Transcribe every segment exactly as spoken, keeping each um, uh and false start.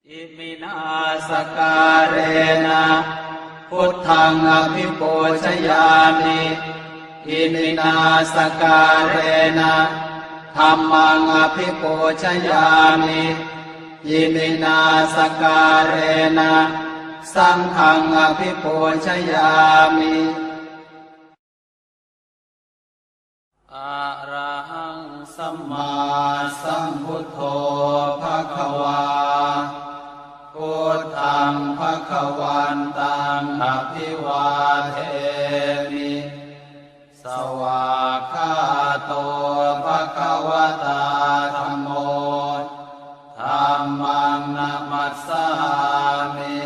Iminā sakkārena buddhaṃ abhipūjayāmi. Iminā sakkārena dhammaṃ abhipūjayāmi. Iminā sakkārena saṅghaṃ abhipūjayāmi. Arahaṃ sammāsambuddho bhagavā. Buddhaṃ bhagavantaṃ abhivādemi. Svākkhāto bhagavatā dhammo. Dhammaṃ namassāmi.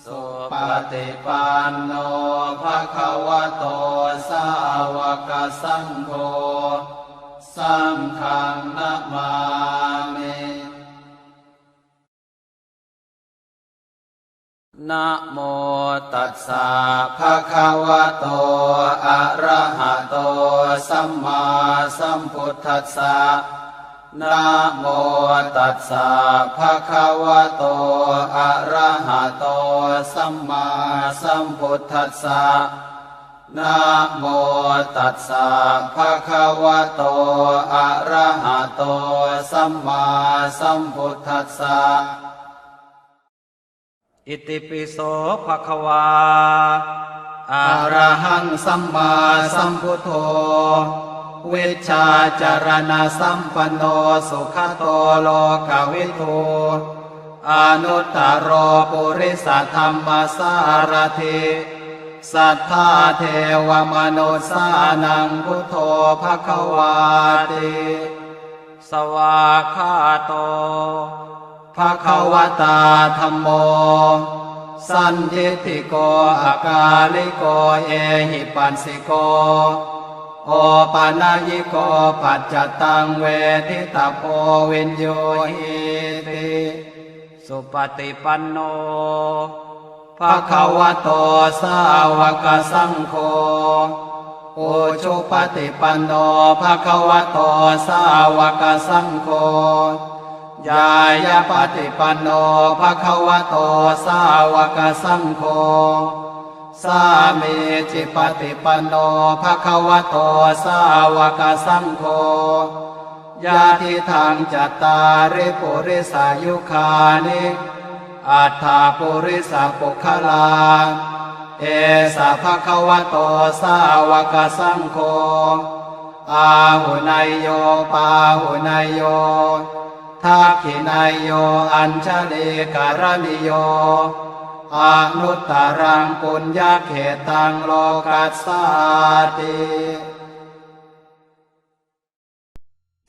Supaṭipanno bhagavato sāvakasaṅgho. Saṅghaṃ namāmi. Namo tassa bhagavato arahato sammāsambuddhassa. Namo tassa bhagavato arahato sammāsambuddhassa. Namo tassa bhagavato arahato sammāsambuddhassa. Itipi so bhagavā arahaṃ sammāsambuddho vijjācaraṇasampanno sugato lokavidū anuttaro purisadammasārathi satthā devamanussānaṃ buddho bhagavāti. Svākkhāto bhagavatā dhammo sandiṭṭhiko akāliko ehipassiko opanayiko paccattaṃ veditabbo viññūhīti. Supaṭipanno bhagavato sāvakasaṅgho ujupaṭipanno bhagavato sāvakasaṅgho ñāyapaṭipanno bhagavato sāvakasaṅgho sāmīcipaṭipanno bhagavato sāvakasaṅgho yadidaṃ cattāri purisayugāni aṭṭha purisapuggalā esa bhagavato sāvakasaṅgho āhuneyyo pāhuneyyo dakkhiṇeyyo añjalikaraṇīyo anuttaraṃ puññakkhettaṃ lokassāti.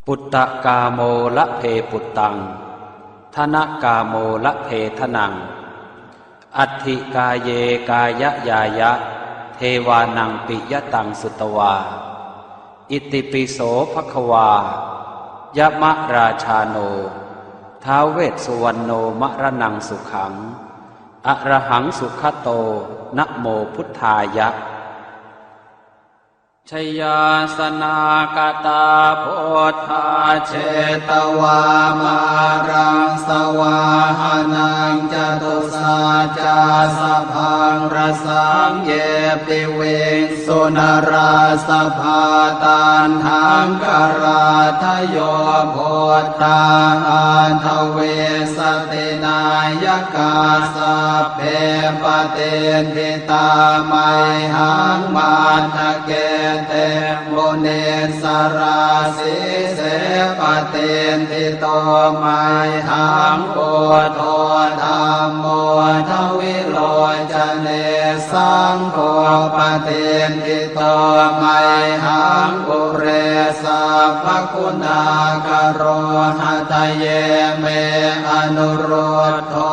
Puttakāmo labhe puttaṃ, dhanakāmo labhe dhanaṃ, atthi kāye kāyañāya, devānaṃ piyataṃ sutvā. Itipi so bhagavā, yamarājāno, ท้าว vessuvaṇṇo, maraṇaṃ sukhaṃ, arahaṃ sugato, namo buddhāya. Jayāsanāgatā buddhā, jetvā māraṃ savāhanaṃ, catusaccāsabhaṃ rasaṃ, ye piviṃsu narāsabhā. Taṇhaṅkarādayo buddhā, aṭṭhavīsati nāyakā, sabbe patiṭṭhi tā mayhaṃ, matthake te munissarā. Sīse patiṭṭhito mayhaṃ, buddho dhammo dvilocane, saṅgho patiṭṭhito mayhaṃ, ure sabbaguṇākaro. Hadaye me anurud dho,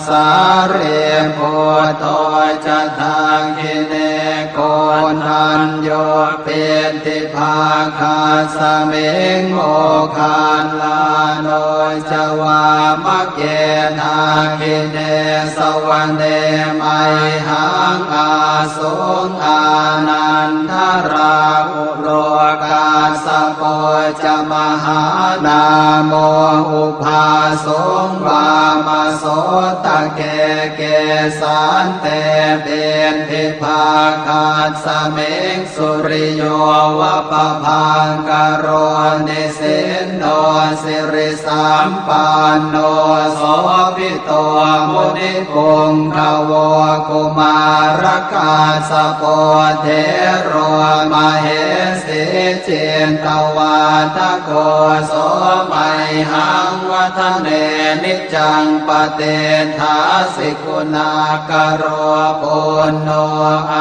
sārīputto ca dakkhiṇe, ko Koṇḍañño piṭṭhibhāgasmiṃ moggallāno ca vāmake. Dakkhiṇe savane mayhaṃ āsuṃ ānandarāhulo, kassapo ca mahānāmo ubhāsuṃ vāmasotake. Kesante piṭṭhibhāgasmiṃ suriyo va pabhaṅkaro, nisinno sirisampanno sobhito munipuṅgavo. Kumārakassapo thero mahesī cittavādako, so mayhaṃ vadane niccaṃ patiṭṭhāsi guṇākaro. Puṇṇo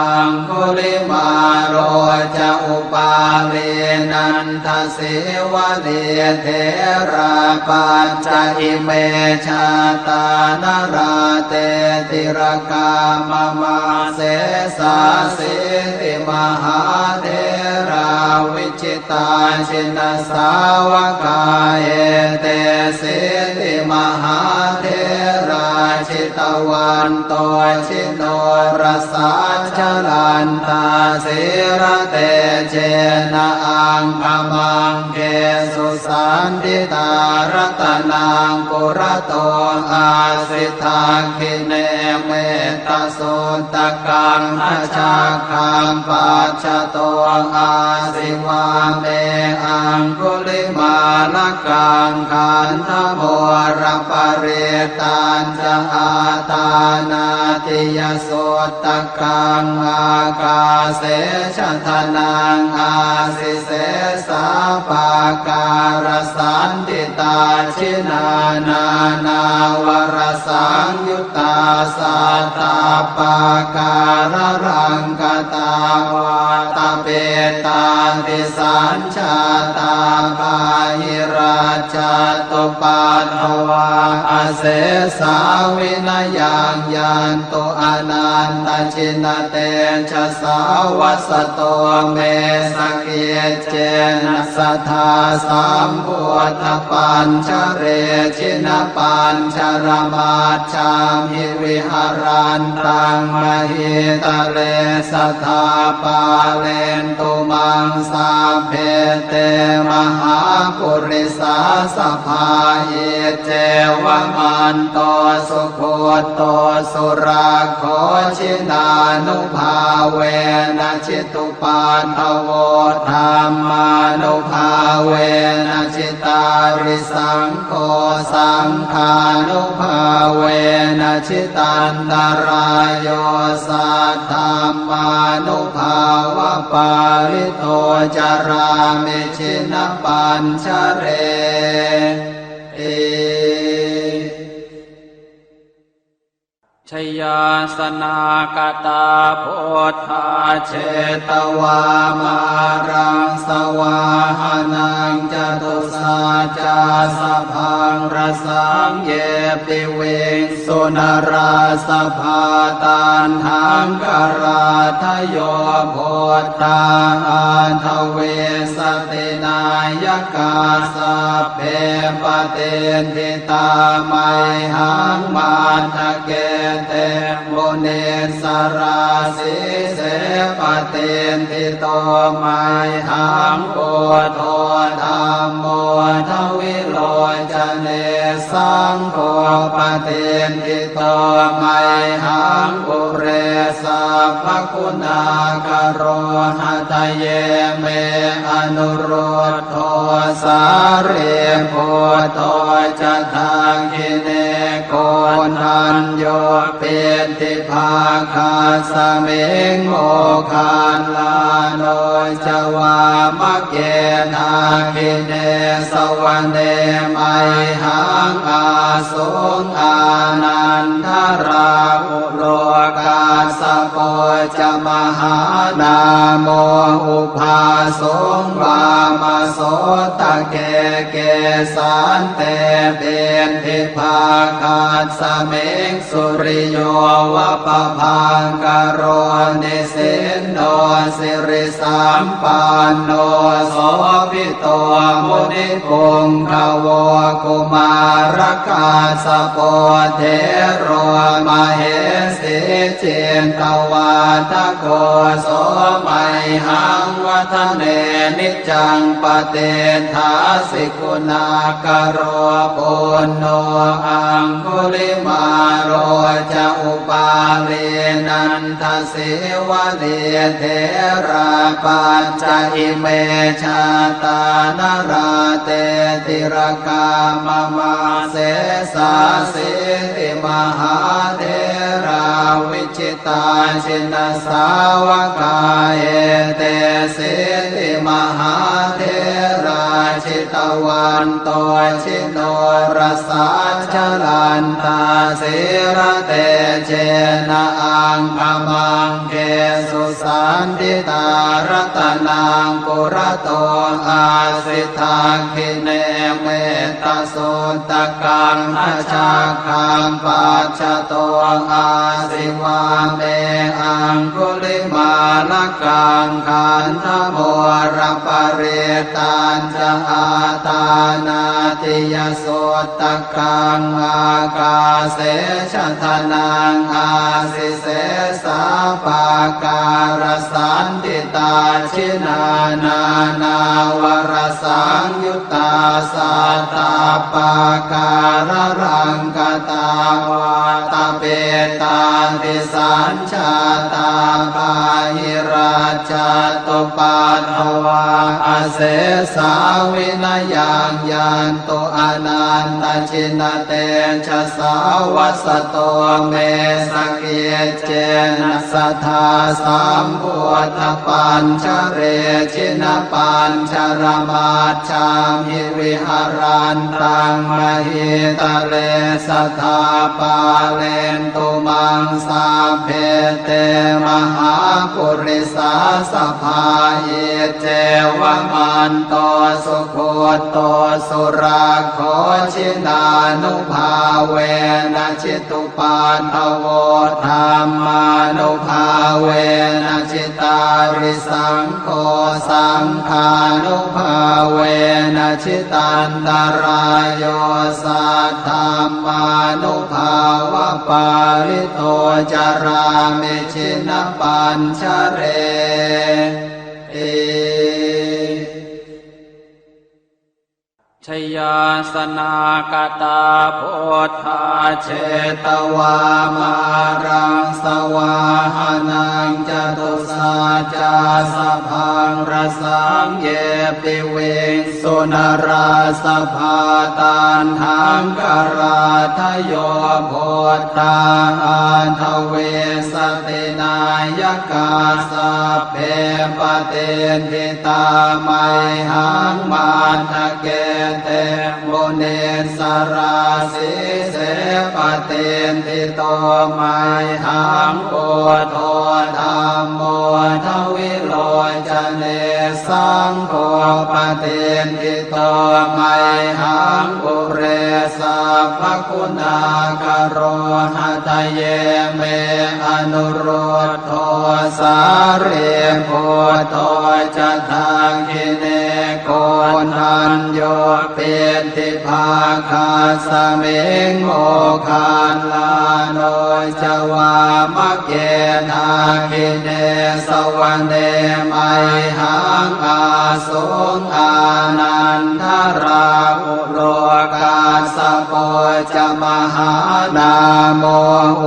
aṅgulimālo ca upālī nandasīvalī, therā pañca ime jātā nalāṭe tilakā mama. Sesāsīti mahātherā vi jitā jinasāvakā, etesīti mahātherā jitavanto jinorasā, jalantā sīlatejena aṅgamaṅgesu saṇṭhitā. Ratanaṃ purato āsi dakkhiṇe metta suttakaṃ, dhajaggaṃ pacchato āsi vāme aṅgulimālakaṃ. Khandhamoraparittañca āṭānāṭiyasuttakaṃ, ākāse chadanaṃ āsi sesā pākārasaṇṭhitā. Jinā nānāvarasaṃyut tā sattappākāralaṅkatā, vātapittādisañjātā bāhirajjhattupaddavā, asesā vinayaṃ yantu anantajinatejasā. Vasato me sakic cena sadā sambuddhapañjare, jinapañjaramajjhamhi viharantaṃ mahītale, sadā pālentu maṃ sabbe te mahāpurisāsabhā. Iccevamanto sugutto surakkho, jinānubhāvena jitu paddavo, dhammānubhāvena jitārisaṅgho, saṅghānubhāvena jitantarāyo, saddhammānubhāvapālito carāmi jinapañjareti. Jayāsanākatā buddhā jetvā māraṃ savāhanaṃ, catusaccāsabhaṃ rasaṃ ye piviṃsu narāsabhā. Taṇhaṅkarādayo buddhā aṭṭhavīsati nāyakā, sabbe patiṭṭhi tā mayhaṃ matthake te munissarā. Sīse patiṭṭhito mayhaṃ buddho dhammo dvilocane, saṅgho patiṭṭhito mayhaṃ ure sabbaguṇākaro. Hadaye me anurud dho sārīputto ca dakkhiṇe, koṇḍañño piṭṭhibhāgasmiṃ moggallāno ca vāmake. Dakkhiṇe savane mayhaṃ āsuṃ ānandarāhu lo, kassapo ca mahānāmo ubhāsuṃ vāmasotake. Kesante piṭṭhibhāgasmiṃ suriyo va pabhaṅkaro, nisinno sirisampanno sobhito munipuṅgavo. Kumārakassapo thero mahesī cittavādako, so mayhaṃ vadane niccaṃ patiṭṭhāsi guṇākaro. Puṇṇo aṅgulimālo ca upālī nandasīvalī, therā pañca ime jātā nalāṭe tilakā mama. Sesāsīti mahātherā vi jitā jinasāvakā, etesīti mahātherā jitavanto jinorasā, jalantā sīlatejena aṅgamaṅgesu saṇṭhitā. Ratanaṃ purato āsi dakkhiṇe metta suttakaṃ, dhajaggaṃ pacchato āsi vāme aṅgulimālakaṃ. Khandhamoraparittañca āṭānāṭiyasuttakaṃ, ākāse chadanaṃ āsi sesā pākārasaṇṭhitā. Jinā nānāvarasaṃyut tā sattappākāralaṅkatā, vātapittādisañjātā bāhirajjhattupaddavā, asesā vinayaṃ yantu anantajinatejasā. Vasato me sakic cena sadā sambuddhapañjare, jinapañjaramajjhamhi viharantaṃ mahītale, sadā pālentu maṃ sabbe te mahāpurisāsabhā. Iccevamanto sugutto surakkho, jinānubhāvena jitu paddavo, dhammānubhāvena jitārisaṅgho, saṅghānubhāvena jitantarāyo, saddhammānubhāvapālito carāmi jinapañjareti. Jayāsanākatā buddhā jetvā māraṃ savāhanaṃ, catusaccāsabhaṃ rasaṃ ye piviṃsu narāsabhā. Taṇhaṅkarādayo buddhā aṭṭhavīsati nāyakā, sabbe patiṭṭhi tā mayhaṃ matthake te munissarā. Sīse patiṭṭhito mayhaṃ buddho dhammo dvilocane, saṅgho patiṭṭhito mayhaṃ ure sabbaguṇākaro. Hadaye me anurud dho sārīputto ca dakkhiṇe, koṇḍañño piṭṭhibhāgasmiṃ moggallāno ca vāmake. Dakkhiṇe savane mayhaṃ āsuṃ ānandarāhu lo, kassapo ca mahānāmo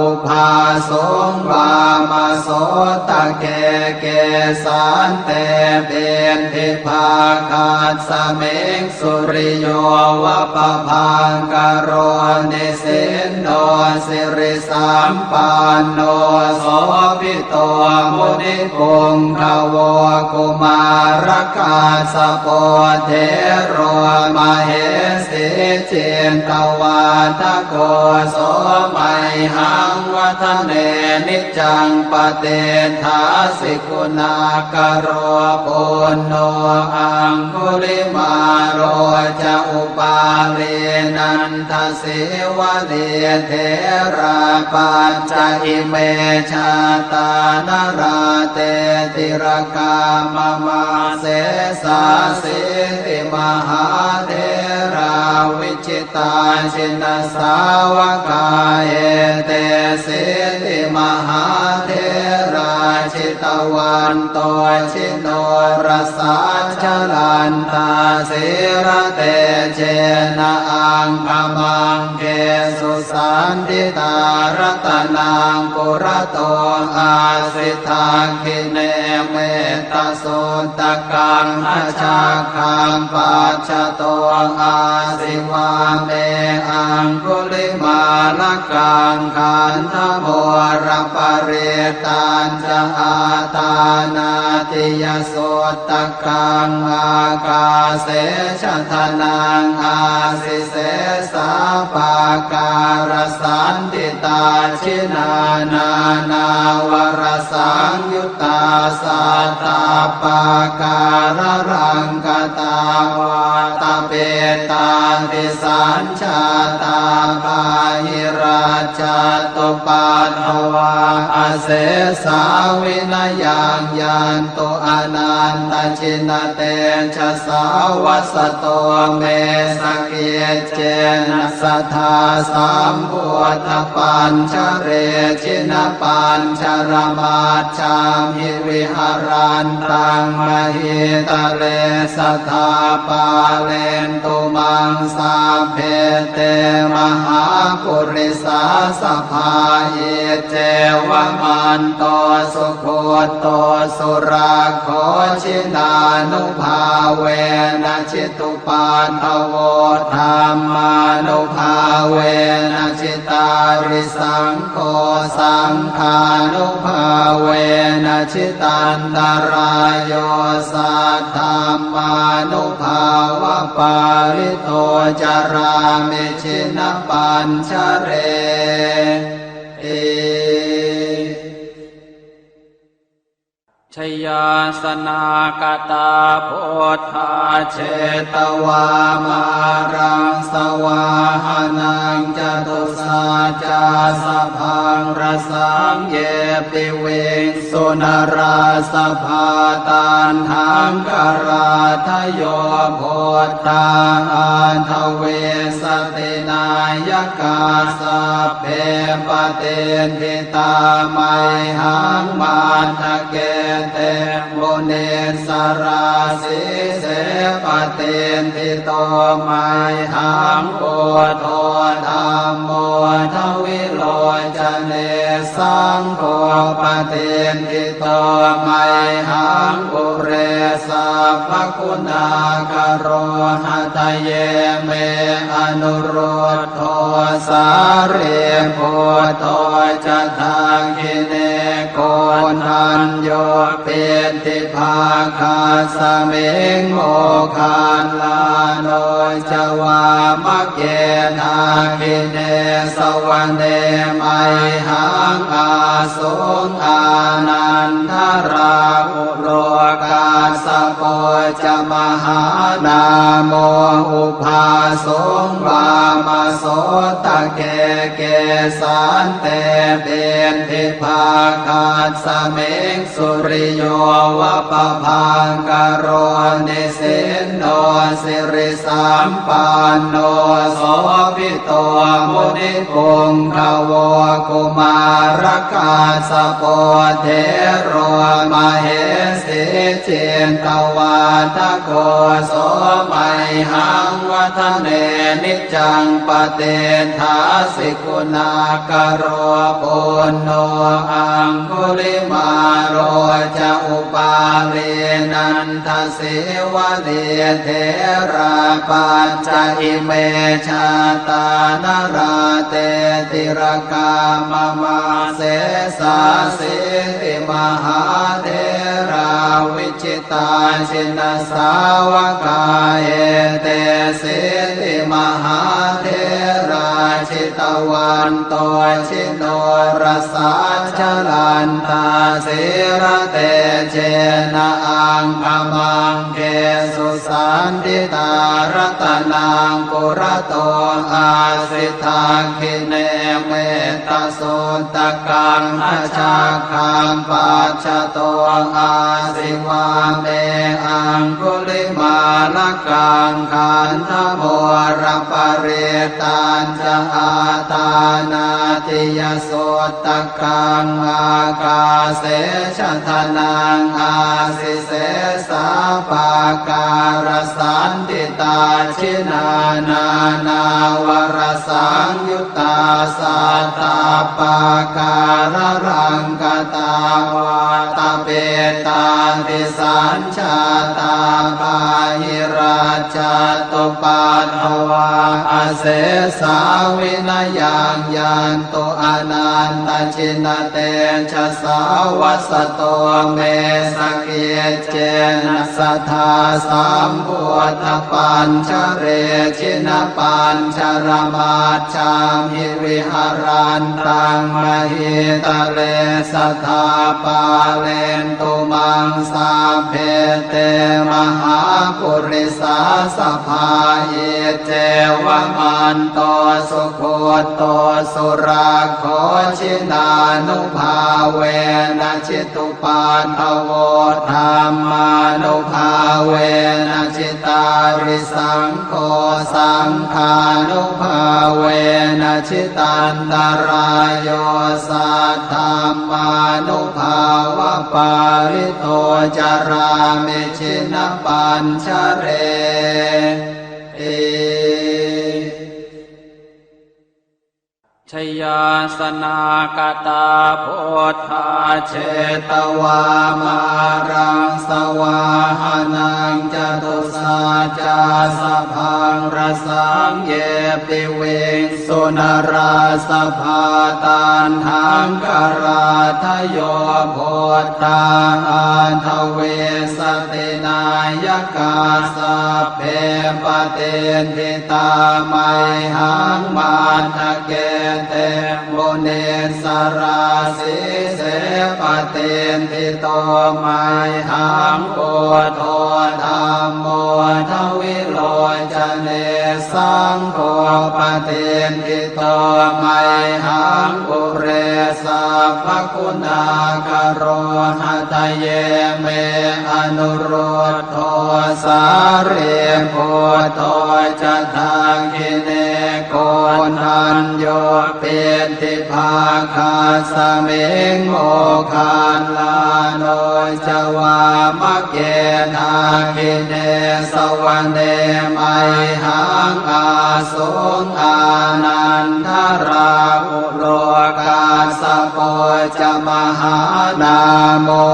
ubhāsuṃ vāmasotake. Kesante piṭṭhibhāgasmiṃ suriyo va pabhaṅkaro, nisinno sirisampanno sobhi to munipuṅgavo. Kumārakassapo thero mahesī cittavādako, so mayhaṃ vadane niccaṃ patiṭṭhāsi guṇākaro. Puṇṇo aṅgulimālo ca upālī nandasīvalī, the therā pañca ime jātā nalāṭe tilakā mama. Sesāsīti mahātherā vijitā jinasāvakā, etesīti mahātherā jitavanto jinorasā, jalantā sīlatejena aṅgamaṅgesu saṇṭhitā. Ratanaṃ purato āsi dakkhiṇe mettasuttakaṃ, dhajaggaṃ pacchato āsi vāme aṅgulimālakaṃ. Khandhamoraparittañca āṭānāṭiyasuttakaṃ, ākāse chadanaṃ āsi sesā pākārasaṇṭhitā. Jinā nānāvarasaṃyuttā sattappākāralaṅkatā, vātapittādisañ jātā bāhirajjhattupaddavā, asesā vinayaṃ yantu anantajinatejasā. Vasato me sakiccena sadā sambuddhapañjare, jinapañjaramaj jhamhi viharantaṃ mahītale, sadā pālentu maṃ sabbe te mahāpurisāsabhā. Iccevamanto sugutto surakkho, jinānubhāvena jitu paddavo, dhammānubhāvena jitārisaṅgho, saṅghānubhāvena jitantarāyo, saddhammānubhāvapālito carāmi jinapañjareti. Jayāsanākatā buddhā jetvā māraṃ savāhanaṃ, catusaccāsabhaṃ rasaṃ ye piviṃsu narāsabhā. Taṇhaṅkarādayo buddhā aṭṭhavīsati nāyakā, sabbe patiṭṭhi tā mayhaṃ matthake te munissarā. Sīse patiṭṭhito mayhaṃ buddho dhammo dvilocane, saṅgho patiṭṭhito mayhaṃ ure sabbaguṇākaro. Hadaye me anurud dho sārīputto ca dakkhiṇe, koṇḍañño piṭṭhibhāgasmiṃ moggallāno ca vāmake. Dakkhiṇe savane mayhaṃ āsuṃ ānandarāhu lo, kassapo ca mahānāmo ubhāsuṃ vāmasotake. Kesante piṭṭhibhāgasmiṃ suriyo va pabhaṅkaro, nisinno siri sampanno sobhito munipuṅgavo. Kumārakassapo thero mahesī cittavādako, so mayhaṃ vadane niccaṃ patiṭṭhāsi guṇākaro. Puṇṇo aṅgulimālo ca upālī nanda sīvalī, therā pañca ime jātā nalāṭe tilakā mama. Sesāsīti mahātherā vijitā jinasāvakā, etesīti mahātherā jitavanto jinorasā, jalantā sīlatejena aṅgamaṅgesu saṇṭhitā. Ratanaṃ purato āsi, dakkhiṇe mettasuttakaṃ, dhajaggaṃ pacchato āsi, vāme aṅgulimālakaṃ. Khandhamoraparittañca, āṭānāṭiyasuttakaṃ, ākāse chadanaṃ āsi, sesā pākārasaṇṭhitā. Jinā nānāvarasaṃyuttā, sattappākāralaṅkatā, vātapittādisañ jātā, bāhirajjhattupaddavā, asesā vinayaṃ yantu, anantajinatejasā. Vasato me sakiccena, sadā sambuddhapañjare, jinapañjaramaj jhamhi, viharantaṃ mahītale, sadā pālentu maṃ sabbe, te mahāpurisāsabhā. Iccevamanto sugutto surakkho, jinānubhāvena jitu paddavo, dhammānubhāvena jitārisaṅgho, saṅghānubhāvena jitantarāyo, saddhammānubhāvapālito carāmi jinapañjareti. Jayāsanākatā buddhā jetvā māraṃ savāhanaṃ, catusaccāsabhaṃ rasaṃ ye piviṃsu narāsabhā. Taṇhaṅkarādayo buddhā aṭṭhavīsati nāyakā, sabbe patiṭṭhi tā mayhaṃ matthake te munissarā. Sīse patiṭṭhito mayhaṃ buddho dhammo dvilocane, saṅgho patiṭṭhito mayhaṃ ure sabbaguṇākaro. Hadaye me anurud dho sārīputto ca dakkhiṇe, koṇḍañño piṭṭhibhāgasmiṃ moggallāno ca vāmake. Dakkhiṇe savane mayhaṃ āsuṃ ānandarāhu lo, kassapo ca mahānāmo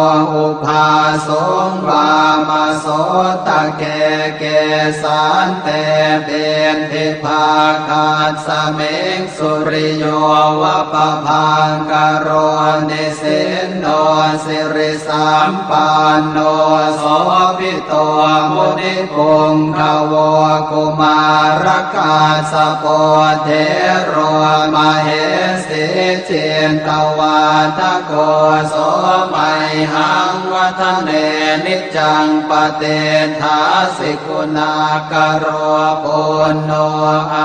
ubhāsuṃ vāmasotake. Kesante piṭṭhibhāgasmiṃ suriyo va pabhaṅkaro, nisinno siri sampanno sobhito munipuṅgavo. Kumārakassapo thero mahesī cittavādako, so mayhaṃ vadane niccaṃ patiṭṭhāsi guṇākaro. Puṇṇo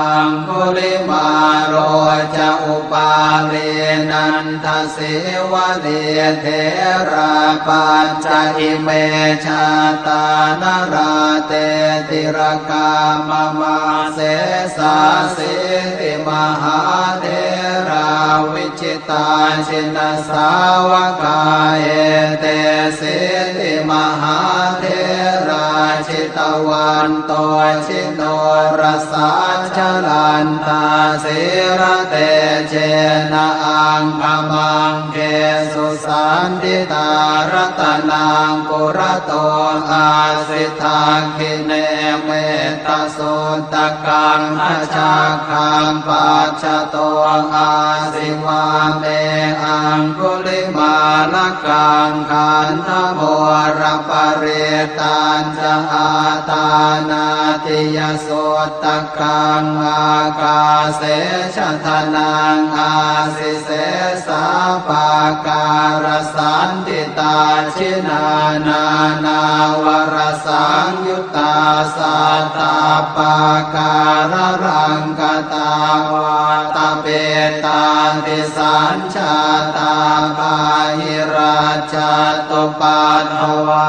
aṅgulimālo ca upālī nanda sīvalī, therā pañca ime jātā nalāṭe tilakā mama. Sesāsīti mahātherā vijitā jinasāvakā, etesīti mahātherā jitavanto ji norasā, jalantā sīlatejena aṅgamaṅgesu saṇṭhitā. Ratanaṃ purato āsi dakkhiṇe mettasuttakaṃ, dhajaggaṃ pacchato āsi vāme aṅgulimālakaṃ. Khandhamoraparittañca āṭānāṭiyasutta kaṃ, ākāse chadanaṃ āsi sesā pākārasaṇṭhitā. Jinā nānāvarasaṃyuttā sattappākāralaṅkatā, vātapittādisañ jātā bāhirajjhattupaddavā,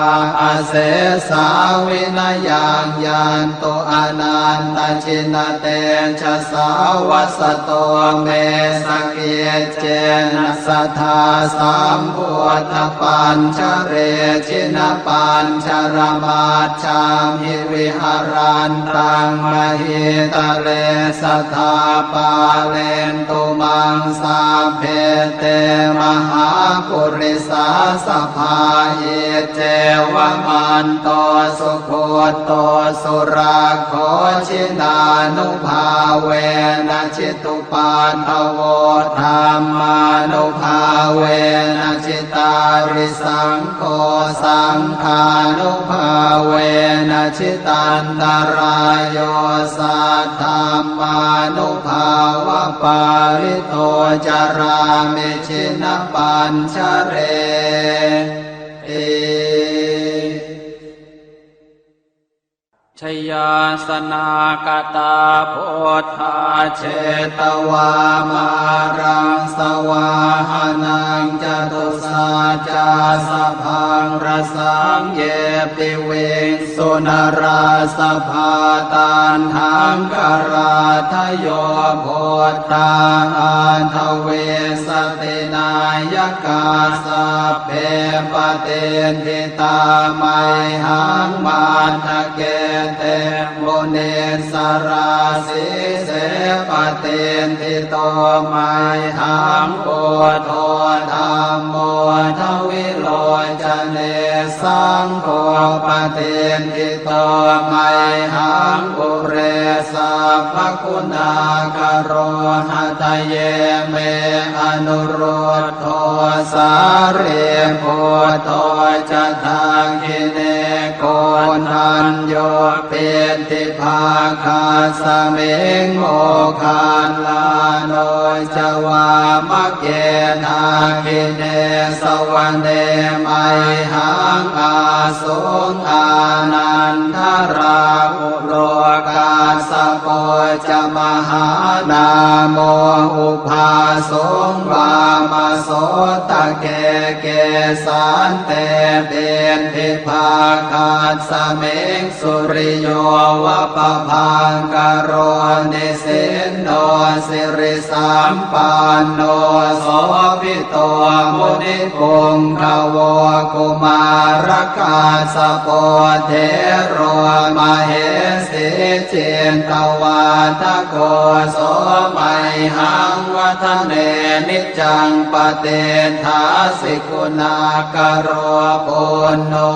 asesā vinayaṃ yantu anantajinatejasā. Vasato me sakiccena sadā sambuddhapañjare, jinapañjaramaj jhamhi viharantaṃ mahītale, sadā pālentu maṃ sabbe te mahāpurisāsabhā. Iccevamanto sugutto surakkho, jinānubhāvena jitu paddavo, dhammānubhāvena jitārisaṅgho, saṅghānubhāvena jitantarāyo, saddhammānubhāvapālito carāmi jinapañjareti. Jayāsanākatā buddhā jetvā māraṃ savāhanaṃ, catusaccāsabhaṃ rasaṃ ye piviṃsu narāsabhā. Taṇhaṅkarādayo buddhā aṭṭhavīsati nāyakā, sabbe patiṭṭhi tā mayhaṃ matthake te munissarā. Sīse patiṭṭhito mayhaṃ buddho dhammo dvilocane, saṅgho patiṭṭhito mayhaṃ ure sabbaguṇākaro. Hadaye me anurud dho sārīputto ca dakkhiṇe, koṇḍañño piṭṭhibhāgasmiṃ moggallāno ca vāmake. Dakkhiṇe savane mayhaṃ āsuṃ ānandarāhu lo, kassapo ca mahānāmo ubhāsuṃ vāmasotake. Kesante piṭṭhibhāgasmiṃ suriyo va pabhaṅkaro, nisinno siri sampanno sobhito munipuṅgavo. Kumārakassapo thero mahesī cittavādako, so mayhaṃ vadane niccaṃ patiṭṭhāsi guṇākaro. Puṇṇo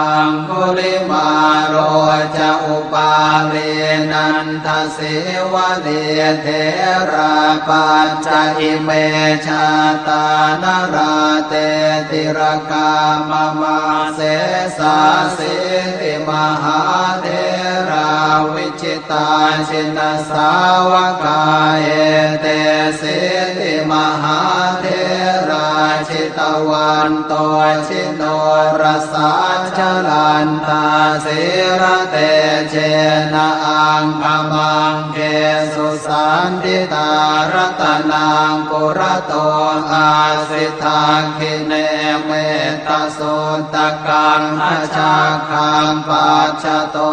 aṅgulimālo ca upālī nanda sīvalī, therā pañca ime jātā nalāṭe tilakā mama. Sesāsīti mahātherā vijitā jinasāvakā, etesīti mahātherā jitavanto ji norasā, jalantā sīlatejena aṅgamaṅgesu saṇṭhitā. Ratanaṃ purato āsi dakkhiṇe mettasuttakaṃ, dhajaggaṃ pacchato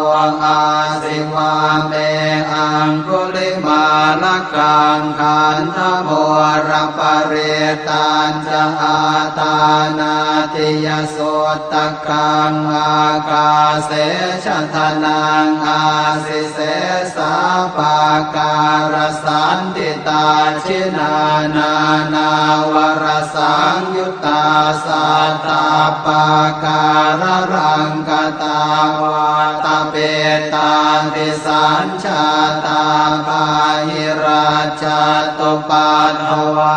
āsi vāme aṅgulimālakaṃ. Khandhamoraparittañ ca Āṭānāṭiyasuttakaṃ ākāse chadanaṃ āsi, sesā pākārasaṇṭhitā. Jinā nānāvarasaṃyuttā sattappākāralaṅkatā, vātapittādisañ jātā bāhirajjhattupaddavā,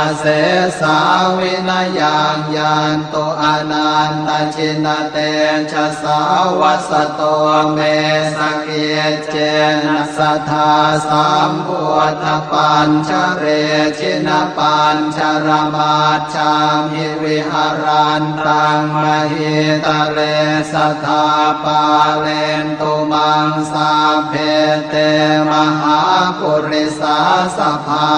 asesā vinayaṃ yantu anantajinatejasā. Vasato me sakiccena sadā sambuddhapañjare, jinapañjaramaj jhamhi viharantaṃ mahītale, sadā pālentu maṃ sabbe te mahāpurisāsabhā.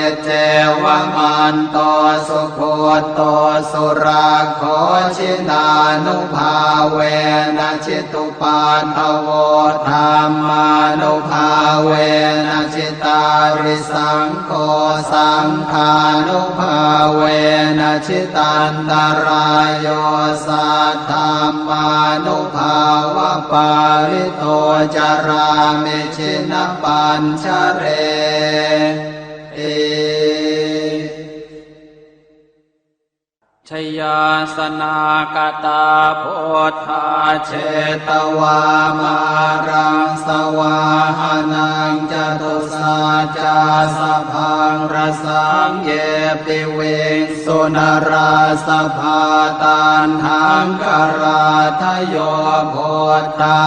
Iccevamanto sugutto surakkho, jinānubhāvena jitu paddavo, dhammānubhāvena jitārisaṅgho, saṅghānubhāvena jitantarāyo, saddhammānubhāvapālito carāmi jinapañjareti. Jayāsanāgatā buddhā jetvā māraṃ savāhanaṃ, catusaccāsabhaṃ rasaṃ ye piviṃsu narāsabhā. Taṇhaṅkarādayo buddhā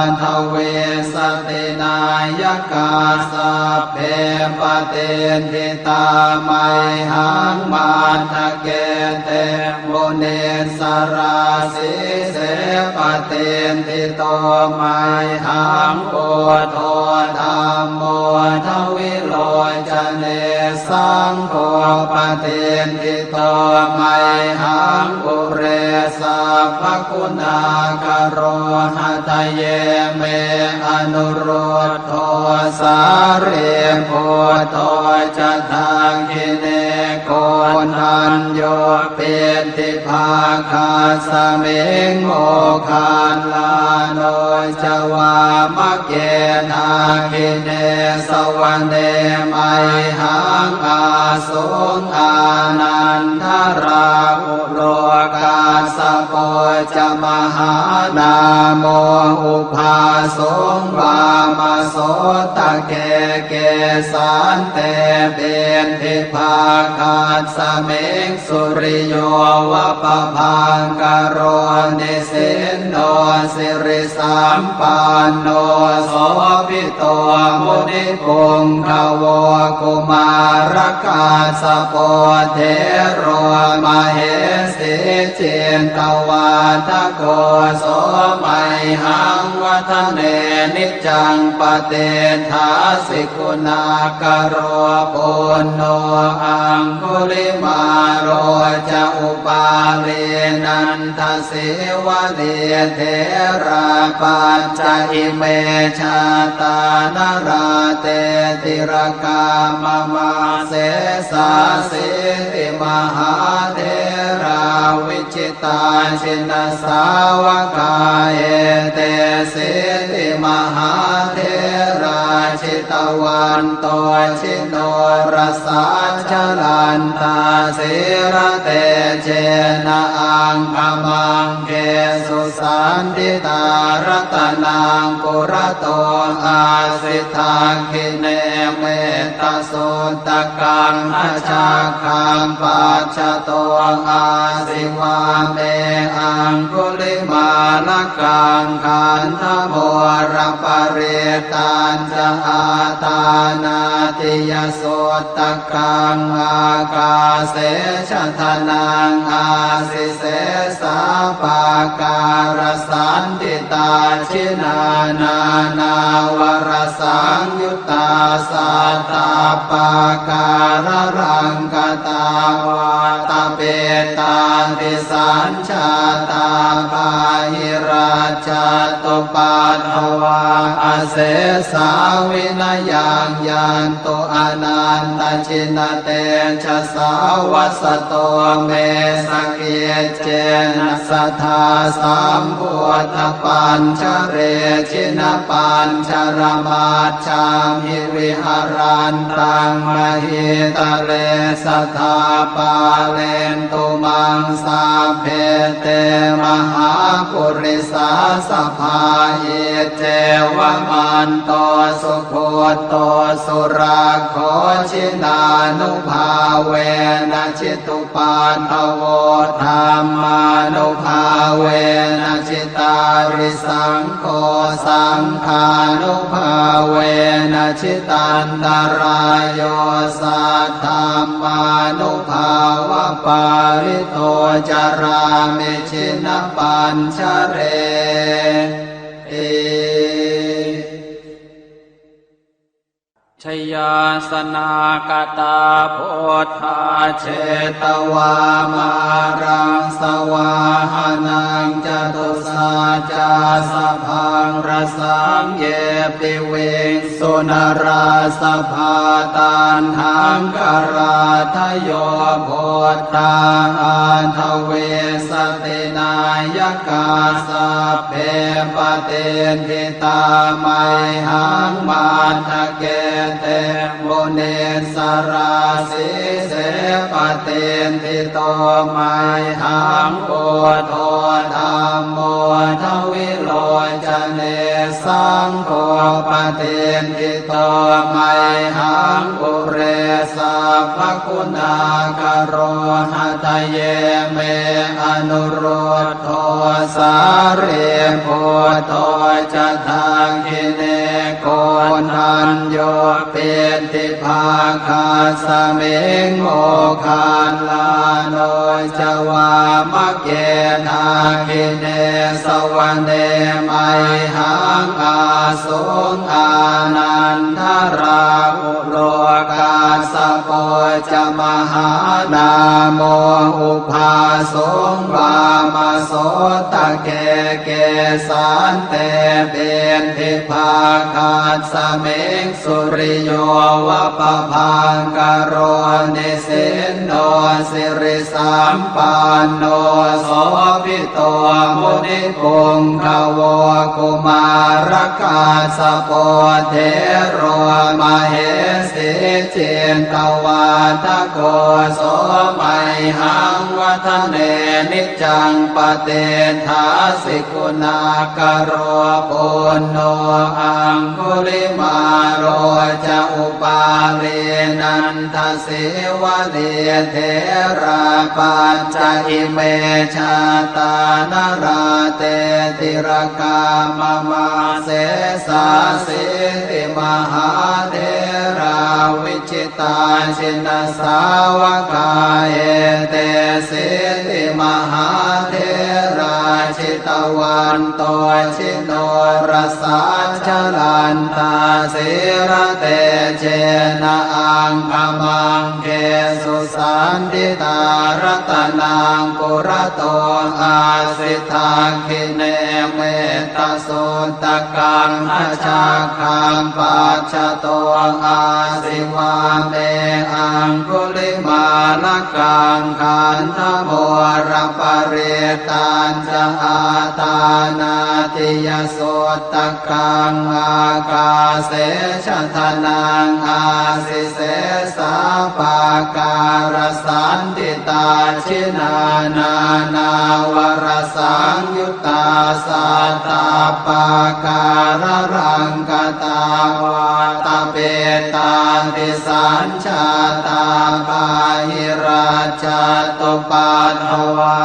aṭṭhavīsati nāyakā, sabbe patiṭṭhi tā mayhaṃ matthake te munissarā. Sīse patiṭṭhito mayhaṃ buddho dhammo dvilocane, saṅgho patiṭṭhito mayhaṃ ure sabbaguṇākaro. Hadaye me anurud dho sārīputto ca dakkhiṇe, koṇḍañño piṭṭhibhāgasmiṃ moggallāno ca vāmake. Dakkhiṇe savane mayhaṃ āsuṃ ānandarāhu lo, kassapo ca mahānāmo ubhāsuṃ vāmasotake. Kesante piṭṭhibhāgasmiṃ suriyo va pabhaṅkaro, nisinno siri sampanno sobhito munipuṅgavo. Kumārakassapo thero mahesī cittavādako, so mayhaṃ vadane niccaṃ patiṭṭhāsi guṇākaro. Puṇṇo aṅgulimālo ca upālī nanda sīvalī, therā pañca ime jātā nalāṭe tilakā mama. Sesāsīti mahātherā vijitā jinasāvakā, etesīti mahātherā jitavanto ji norasā, jalantā sīlatejena aṅgamaṅgesu saṇṭhitā. Ratanaṃ purato āsi dakkhiṇe mettasuttakaṃ, dhajaggaṃ pacchato āsi vāme aṅgulimālakaṃ. Khandhamoraparittañ ca āṭānāṭiyasuttakaṃ, ākāse chadanaṃ āsi sesā pākārasaṇṭhitā. Jinā nānāvarasaṃyuttā sattappākāralaṅkatā, vātapittādisañjātā disañjātā bāhirajjhattupaddavā, asesā vinayaṃ yantu anantajinatejasā. Vasato me sakiccena sadā sambuddhapañjare, jinapañjaramaj jhamhi viharantaṃ mahītale, sadā pālentu maṃ sabbe te mahāpurisāsabhā. Iccevamanto sugutto surakkho, jinānubhāvena jitu paddavo, dhammānubhāvena jitārisaṅgho, saṅghānubhāvena jitantarāyo, saddhammānubhāvapālito carāmi jinapañjareti. Jayāsanāgatā buddhā jetvā māraṃ savāhanaṃ, catusaccāsabhaṃ rasaṃ ye piviṃsu narāsabhā. Taṇhaṅkarādayo buddhā aṭṭhavīsati nāyakā, sabbe patiṭṭhi tā mayhaṃ matthake te munissarā. Sīse patiṭṭhito mayhaṃ buddho dhammo dvilocane, saṅgho patiṭṭhito mayhaṃ ure sabbaguṇākaro. Hadaye me anurud dho sārīputto ca dakkhiṇe, koṇḍañño piṭṭhibhāgasmiṃ moggallāno ca vāmake. Dakkhiṇe savane mayhaṃ āsuṃ ānandarāhu lo, kassapo ca mahānāmo ubhāsuṃ vāmasotake. Kesante piṭṭhibhāgasmiṃ suriyo va pabhaṅkaro, nisinno siri sampanno sobhito munipuṅgavo. Kumārakassapo thero mahesī cittavādako, so mayhaṃ vadane niccaṃ patiṭṭhāsi guṇākaro. Puṇṇo aṅgulimālo ca upālī nanda sīvalī, therā pañca ime jātā nalāṭe tilakā mama. Sesāsīti mahātherā vijitā jinasāvakā, etesīti mahātherā jitavanto ji norasā, jalantā sīlatejena aṅgamaṅgesu saṇṭhitā. Ratanaṃ purato āsi dakkhiṇe mettasuttakaṃ, dhajaggaṃ pacchato āsi vāme aṅgulimālakaṃ. Khandhamoraparittañ ca āṭānāṭiyasuttakaṃ, ākāse chadanaṃ āsi sesā pākārasaṇṭhitā. Jinā nānāvarasaṃyuttā sattappākāralaṅkatā, vātapittādisañ jātā bāhirajjhattupaddavā,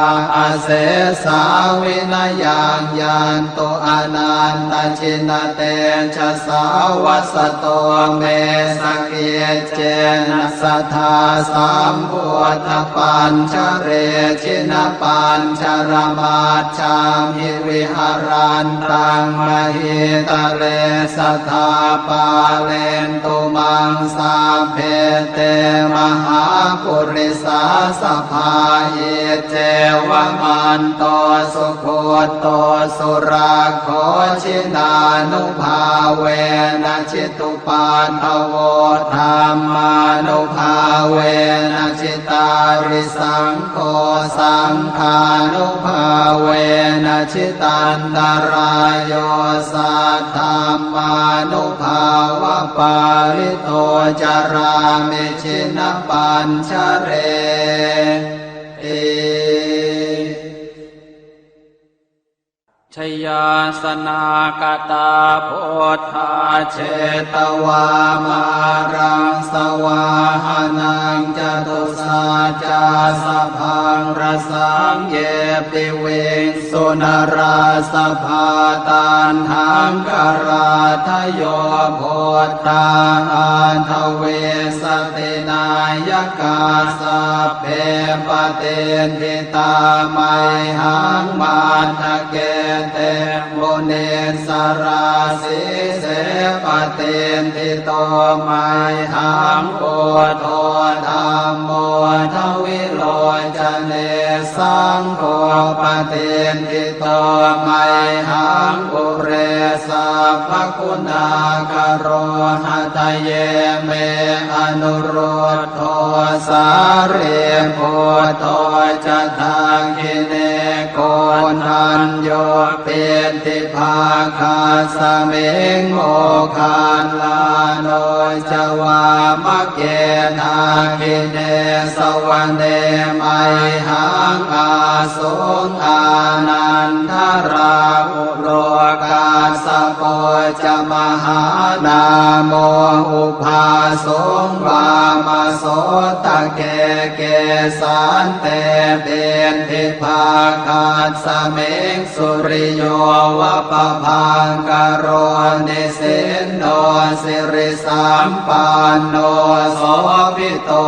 asesā vinayaṃ yantu anantajinatejasā. Vasato me sakiccena sadā sambuddhapañjare, jinapañjaramaj jhamhi viharantaṃ mahītale, sadā pālentu maṃ sabbe te mahā purisāsabhā. Iccevamanto sugutto surakkho jinānubhāvena jitu paddavo dhammānubhāvena jitārisaṅgho saṅghānubhāvena jitantarāyo saddhammānubhāvapālito carāmi jinapañjareti. Jayāsanākatā buddhā jetvā māraṃ savāhanaṃ catusaccāsabhaṃ rasaṃ ye piviṃsu narāsabhā. Taṇhaṅkarādayo buddhā aṭṭhavīsati nāyakā sabbe patiṭṭhi tā mayhaṃ matthake te munissarā. Sīse patiṭṭhito mayhaṃ buddho dhammo dvilocane saṅgho patiṭṭhito mayhaṃ ure sabbaguṇākaro. Hadaye me anurud dho sārīputto ca dakkhiṇe koṇḍañño piṭṭhibhāgasmiṃ moggallāno ca vāmake. Dakkhiṇe savane mayhaṃ ā suṃ ānandarāhulo kassapo ca mahānāmo ubhāsuṃ vāmasotake. Kesante piṭṭhibhāgasmiṃ suriyo va pabhaṅkaro nisinno siri sampanno sobhito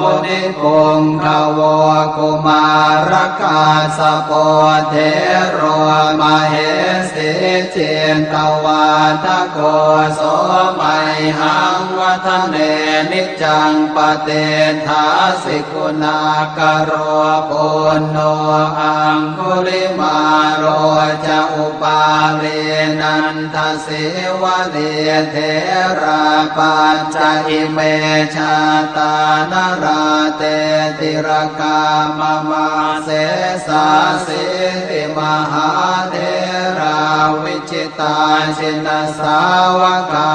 munipuṅgavo. Kumārakassapo thero mahesī cittavādako so mayhaṃ vadane niccaṃ patiṭṭhāsi guṇākaro. Puṇṇo aṅgulimālo ca upālī nanda sīvalī therā pañca ime jātā nalāṭe tilakā mama. Sesāsīti mahātherā vijitā jinasāvakā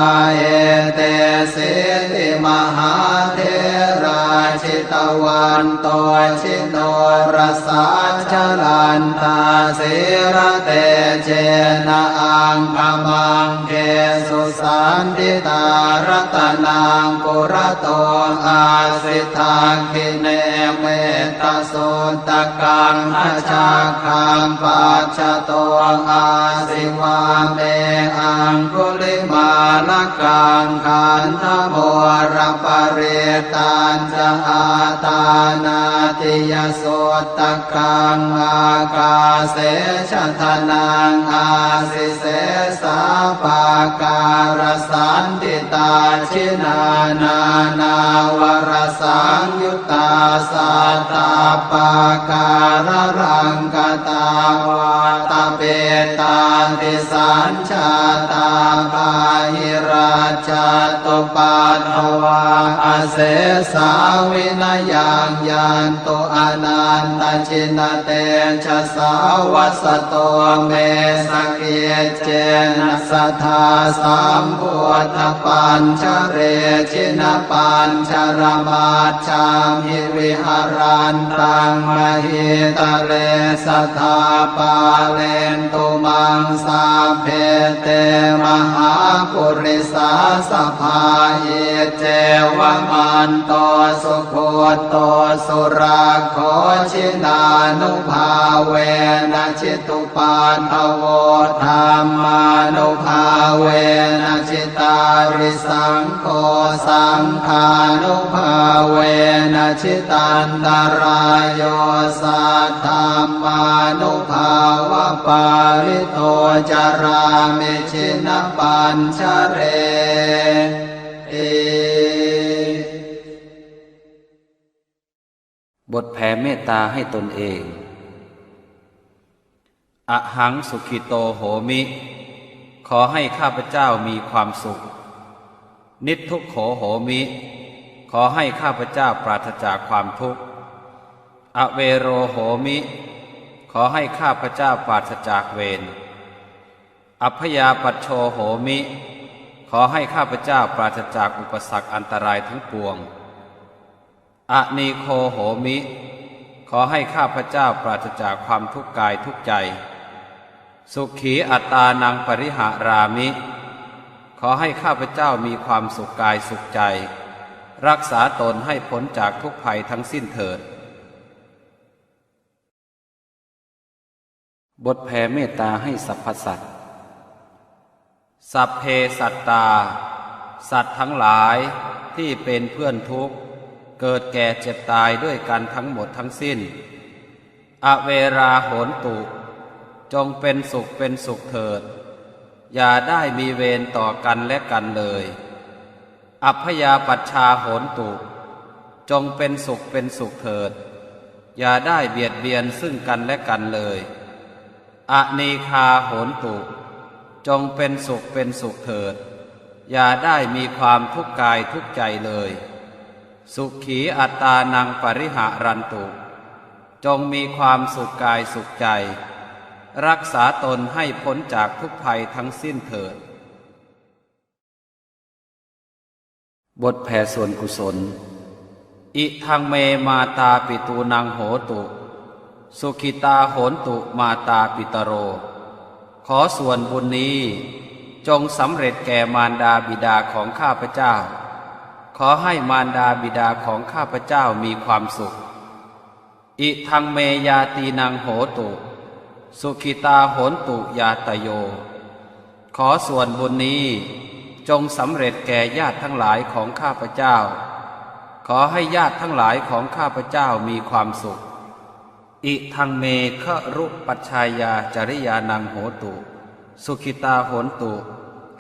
etesīti mahātherā jitavanto jinorasā jalantā sīlatejena aṅgamaṅ gesu saṇṭhitā. Ratanaṃ purato āsi dakkhiṇe mettasuttakaṃ dhajaggaṃ pacchato āsi vāme aṅgulimālakaṃ. Khandhamoraparittañca āṭānāṭiyasutta kaṃ ākāse chadanaṃ āsi sesā pākārasaṇṭhitā. Jinā nānāvarasaṃyuttā sattappākāralaṅkatā vātapittādisañ jātā bāhirajjhattupaddavā asesā vinayaṃ yantu anantajinatejasā. Vasato me sakiccena sadā sambuddhapañjare jinapañjaramaj jhamhi viharantaṃ mahītale sadā pālentu maṃ sabbe te mahāpurisāsabhā. Iccevamanto sugutto surakkho jinānubhāvena jitu paddavo dhammānubhāvena jitārisaṅgho saṅghānubhāvena jitantarāyo saddhammānubhāvapālito carāmi jinapañjareti. บทแผ่เมตตาให้ตนเอง Ahaṃ sukhito homi ขอให้ข้าพเจ้ามีความสุข Niddukkho homi ขอให้ข้าพเจ้าปราศจากความทุกข์ Avero homi ขอให้ข้าพเจ้าปราศจากเวร Abyāpajjho homi ขอให้ข้าพเจ้าปราศจากอุปสรรคอันตรายทั้งปวง Anīgho homi ขอให้ข้าพเจ้าปราศจากความทุกข์กายทุกข์ใจ Sukhī attānaṃ pariharāmi ขอให้ข้าพเจ้ามีความสุขกายสุขใจ รักษาตนให้พ้นจากทุกข์ภัยทั้งสิ้นเถิด บทแผ่เมตตาให้สรรพสัตว์ Sabbe sattā สัตว์ทั้งหลายที่เป็นเพื่อนทุกข์ เกิดแก่เจ็บตายด้วยกันทั้งหมดทั้งสิ้น Averā hontu จงเป็นสุขเป็นสุขเถิด อย่าได้มีเวรต่อกันและกันเลย Abyāpajjhā hontu จงเป็นสุขเป็นสุขเถิด อย่าได้เบียดเบียนซึ่งกันและกันเลย Anīghā hontu จงเป็นสุขเป็นสุขเถิด อย่าได้มีความทุกข์กายทุกข์ใจเลย Sukhī attānaṃ pariharantu จงมีความสุขกายสุขใจ รักษาตนให้พ้นจากทุกข์ภัยทั้งสิ้นเถิด บทแผ่ส่วนกุศล Idaṃ me mātāpitūnaṃ hotu, sukhitā hontu mātāpitaro. ขอส่วนบุญนี้จงสำเร็จแก่มารดาบิดาของข้าพเจ้า ขอให้มารดาบิดาของข้าพเจ้ามีความสุข Idaṃ me ñātīnaṃ hotu, sukhitā hontu ñātayo. ขอส่วนบุญนี้จงสำเร็จแก่ญาติทั้งหลายของข้าพเจ้า ขอให้ญาติทั้งหลายของข้าพเจ้ามีความสุข Idaṃ me garūpajjhāyācariyānaṃ hotu, sukhitā hontu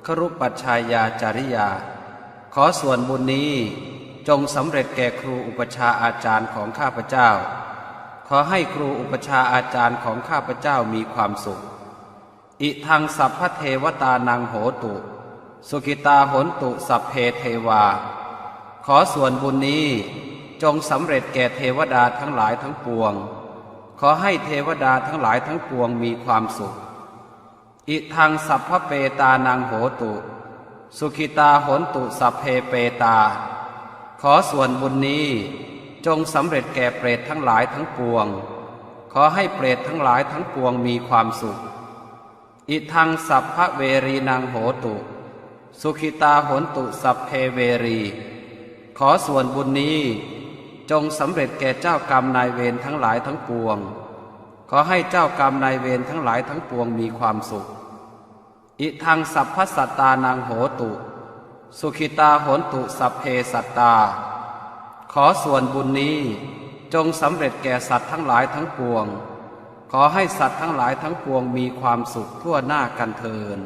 garūpajjhāyācariyā. ขอส่วนบุญนี้จงสำเร็จแก่ครูอุปัชฌาย์อาจารย์ของข้าพเจ้า ขอให้ครูอุปัชฌาย์อาจารย์ของข้าพเจ้ามีความสุข Idaṃ sabbadevatānaṃ hotu, sukhitā hontu sabbe devā. ขอส่วนบุญนี้จงสำเร็จแก่เทวดาทั้งหลายทั้งปวง ขอให้เทวดาทั้งหลายทั้งปวงมีความสุข Idaṃ sabbapetānaṃ hotu, sukhitā hontu sabbe petā. ขอส่วนบุญนี้จงสำเร็จแก่เปรตทั้งหลายทั้งปวง ขอให้เปรตทั้งหลายทั้งปวงมีความสุข Idaṃ sabbaverīnaṃ hotu, sukhitā hontu sabbe verī. ขอส่วนบุญนี้จงสำเร็จแก่เจ้ากรรมนายเวรทั้งหลายทั้งปวง ขอให้เจ้ากรรมนายเวรทั้งหลายทั้งปวงมีความสุข Idaṃ sabbasattānaṃ hotu, sukhitā hontu sabbe sattā. ขอส่วนบุญนี้จงสำเร็จแก่สัตว์ทั้งหลายทั้งปวง ขอให้สัตว์ทั้งหลายทั้งปวงมีความสุขทั่วหน้ากันเทอญ